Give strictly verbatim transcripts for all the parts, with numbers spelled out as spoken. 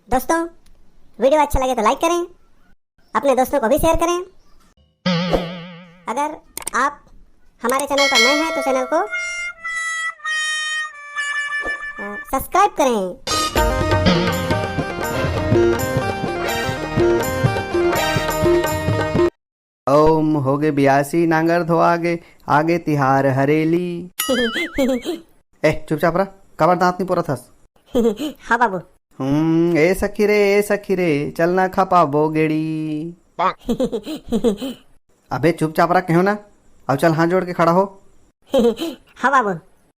दोस्तों, वीडियो अच्छा लगे तो लाइक करें, अपने दोस्तों को भी शेयर करें। अगर आप हमारे चैनल पर नए हैं तो चैनल को सब्सक्राइब करें। ओम होगे बियासी, नांगर धोआगे, आगे तिहार हरेली। ए, चुपचाप रह। काबर दांत नहीं पोरत हस? हाँ बाबू। हम्म ए सखी रे, ए सखी रे, चल ना खपाबो गेड़ी। अबे चुपचाप रह, कहो ना। अब चल, हाथ जोड़ के खड़ा हो। हाँ बाबू।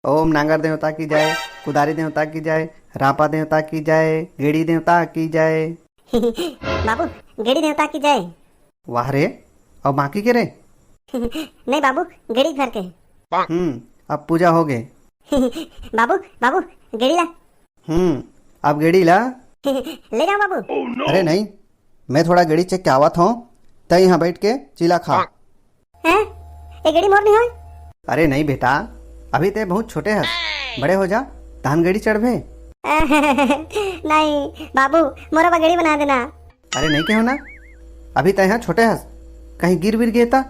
ओम नांगर देवता की जय, कुदारी देवता की जय, रापा देवता की जय, गेड़ी देवता की जय। बाबू, गेड़ी देवता की जय। वाह रे, अब बाकी के रे? नहीं बाबू, गेड़ी घर के। हम्म अब पूजा हो गए। बाबू, बाबू, गेड़ी ला। हम्म अब गेड़ी ला। ले जाओ बाबू। अरे नहीं, मैं थोड़ा गेड़ी चेख के आवत हूँ, तय यहाँ बैठ के चीला खा। हैं? ये गेड़ी मोर नहीं होय? अरे नहीं बेटा, अभी ते बहुत छोटे हस, बड़े हो जा, तहन गेड़ी चढ़बे। नहीं बाबू, मोरा बर गेड़ी बना देना। अरे नहीं कहो ना, अभी तय यहाँ छोटे हस, कहीं गिर विर गए ता।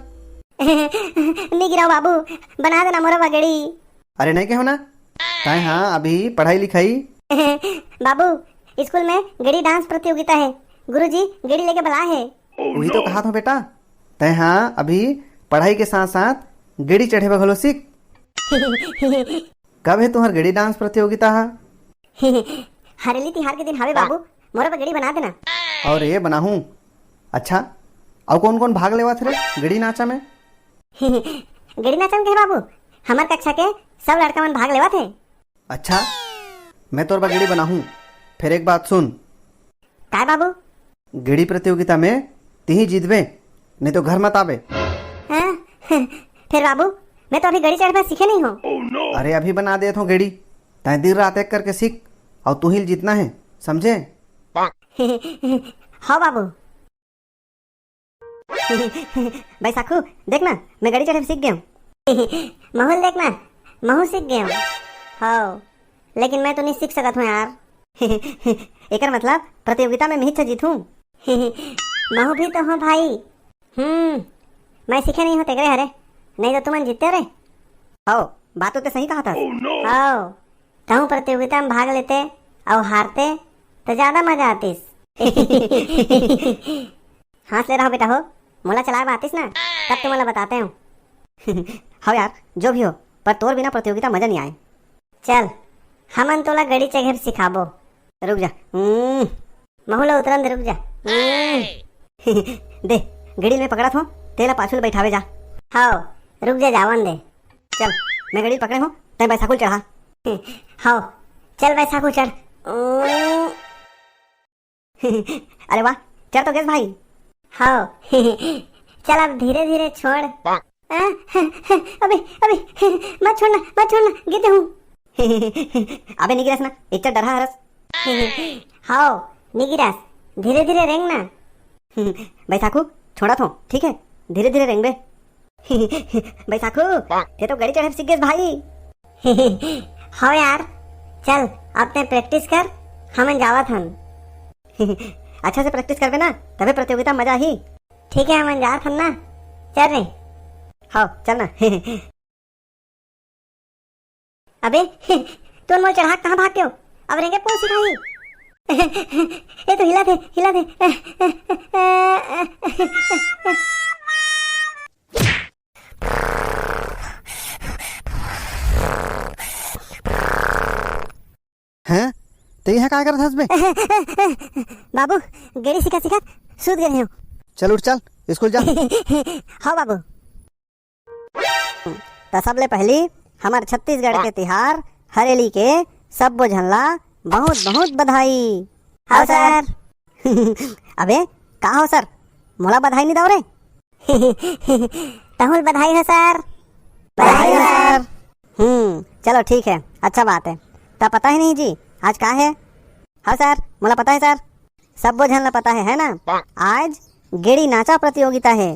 नहीं गिराओ बाबू, बना देना मोरा बर गेड़ी। अरे नहीं कहो ना, तय हाँ अभी पढ़ाई लिखाई। बाबू, स्कूल में गेड़ी डांस प्रतियोगिता है, गुरुजी गेड़ी लेके बला है। वही तो कहा था बेटा, तय हाँ अभी पढ़ाई के साथ साथ गेड़ी चढ़े बर घलो सीख। कब है तुम्हार गेड़ी डांस प्रतियोगिता हा? हरेली तिहार के दिन हावे बाबू, मोरा बर गेड़ी बना देना। और ये बनाहूँ। अच्छा, अउ कौन कौन भाग लेवा थे रे गेड़ी नाचा में? गेड़ी नाचा में कहे बाबू, हमार कक्षा के सब लड़का मन भाग लेवा थे। अच्छा, मैं तोर बर गेड़ी बनाहूँ। फिर एक बात सुन। काय बाबू? गेड़ी प्रतियोगिता में तिही जीतबे, नहीं तो घर मत आबे। हाँ? फिर बाबू, मैं तो अभी गेड़ी चढ़बा सीखे नहीं हूँ। अरे अभी बना देत हूँ गेड़ी, तय दिन रात एक करके सीख, और तू ही जीतना है, समझे? हाँ बाबू। बैसाखू, देख ना, मैं गेड़ी चढ़े सीख गया हूँ। महूल देख ना, महू सीख गया हूँ। हाँ, लेकिन मैं तो नहीं सीख सकत हूँ यार। एकर मतलब प्रतियोगिता में मिहिच जीतूं। महू भी तो हो भाई। हम्म, मैं सीखे नहीं हो तेकरे हरे, नहीं तो तुमन जीतते रे। हो, बात तो ते सही कहा था। Oh, no! हो, तहूँ प्रतियोगिता में भाग लेते और हारते तो ज्यादा मजा आतीस। हाँस ले रहा बेटा हो, मोला चलाए बर आतीस ना, तब तो मोला बताते हूँ। हो यार, जो भी हो, पर तोर बिना प्रतियोगिता मजा नहीं आए। चल, हमन तोला गेड़ी चघे सिखाबो। रुक जा। हम्म। महू ला उतरन दे, रुक जा। हम्म। दे, गेड़ी में पकड़त हो, तेला पाछू ले बैठावे जा। हाव, रुक जा, जावन दे। चल, मैं गेड़ी पकड़े हो, तै बैसाखू चढ़ा। हाव, चल बैसाखू चढ़। हम्म। अरे वाह, चढ़ तो गेस भाई। हाव। चल अब धीरे धीरे छोड़। आ, अबे, अबे, मत छोड़ना, मत छोड़ना, गिर जाऊं। अबे नहीं गिरस ना, इतना डरा हरस। हाव, नहीं गिरस, धीरे धीरे रेंग ना। बैसाखू, छोड़ा थो, ठीक है, धीरे धीरे रेंग बे। बैसाखू, ये तो गेड़ी चढ़े सीख गेस भाई। हाव यार, चल, अब तै प्रैक्टिस कर, हमन जावत हन। अच्छा से प्रैक्टिस करबे ना, तबे प्रतियोगिता मजा आही। ठीक है, हमन जात हन ना, चल रे। हाव, चल ना। अबे, तुमन मोला चढ़ा के कहाँ भागते हो? अब रेंगे कोन सिखाही? ए तो हिला दे, हिला दे। हैं? ते यहाँ का करत हस बे? बाबू, गेड़ी सिखा सिखा सूत गए हो। चल उठ चल, स्कूल जा। हाँ बाबू। तो सबले पहली हमर छत्तीसगढ़ के तिहार हरेली के सब्बो झन ला बहुत बहुत बधाई। हाँ सर। अबे का हो सर, मोला बधाई नहीं दव रे? तहुल बधाई हो सर। बधाई हो सर। हम्म, चलो ठीक है, अच्छा बात है। त पता ही नहीं जी, आज का है? हाँ सर, मोला पता है सर, सब्बो झन ला पता है, है ना? आज गेड़ी नाचा प्रतियोगिता है।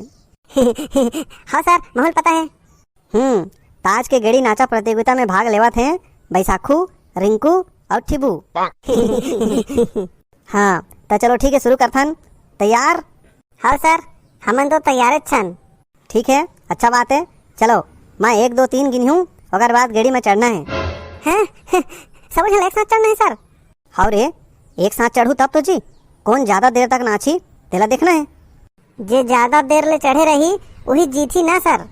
हाँ सर, महूल पता है। हम्म, त आज के गेड़ी नाचा प्रतियोगिता में भाग लेवत हैं बैसाखू, रिंकू और ठिबू। हाँ, त चलो ठीक है, शुरू करथन। तैयार? हाँ सर, हमन तो तैयार छन। ठीक है, अच्छा बात है। चलो, मैं एक, दो, तीन गिनहूँ, ओकर बाद गेड़ी में चढ़ना है। हैं? सब झन एक साथ चढ़ना है सर? हाँ रे, एक साथ चढ़ू तब तो जी। कौन ज्यादा देर तक नाची, तेला देखना है। जे ज्यादा देर ले चढ़े रही, वही जीती ना सर?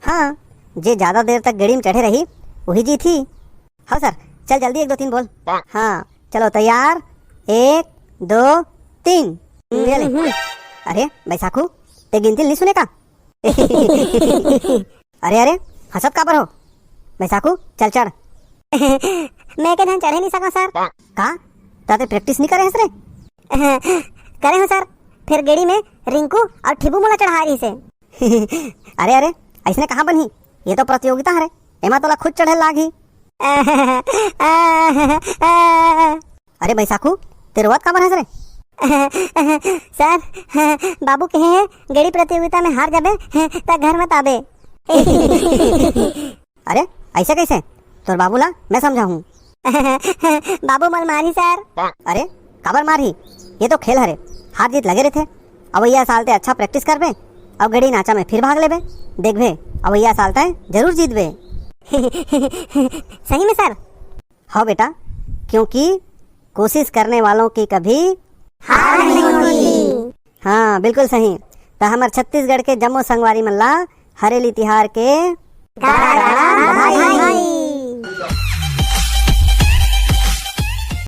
हाँ, जे ज्यादा देर तक गेड़ी में चढ़े रही, वही जीती। हाँ सर, चल जल्दी एक, दो, तीन बोल। हाँ, चलो तैयार, एक, दो, तीन। ये ले। अरे बैसाखू, ते गिनती नहीं सुने का? अरे अरे, हंसत काबर हो? बैसाखू, चल चढ़। मैं के धन चढ़े नहीं सका सर। का? ताते प्रैक्टिस नहीं करे हस रे? करे हूँ सर, फिर गेड़ी में रिंकू और ठिबू मोला चढ़ा रही से। अरे अरे, ऐसने कहाँ बनही? ये तो प्रतियोगिता हरे, एमा तोला खुद चढ़े लागही। अरे बैसाखू, ते रोवत काबर हस रे? सर, बाबू कहे हैं, गेड़ी प्रतियोगिता में हार जाबे, त घर मत आबे। अरे, ऐसे कैसे? तोर बाबू ला मैं समझाहूँ। बाबू मोला मारही सर। अरे, काबर मारही? ये तो खेल हरे, हार जीत लगे रहिथे। अवइया साल ते अच्छा प्रैक्टिस करबे, अउ गेड़ी नाचा में फिर भाग लेबे। देखबे, अवइया साल ते जरूर जीतबे। सही में सर? हाँ बेटा, क्योंकि कोशिश करने वालों की कभी हार नहीं होती। हाँ, बिल्कुल सही। त हमर छत्तीसगढ़ के जम्मो संगवारी मन ला हरेली तिहार के गाड़ा गाड़ा बधाई।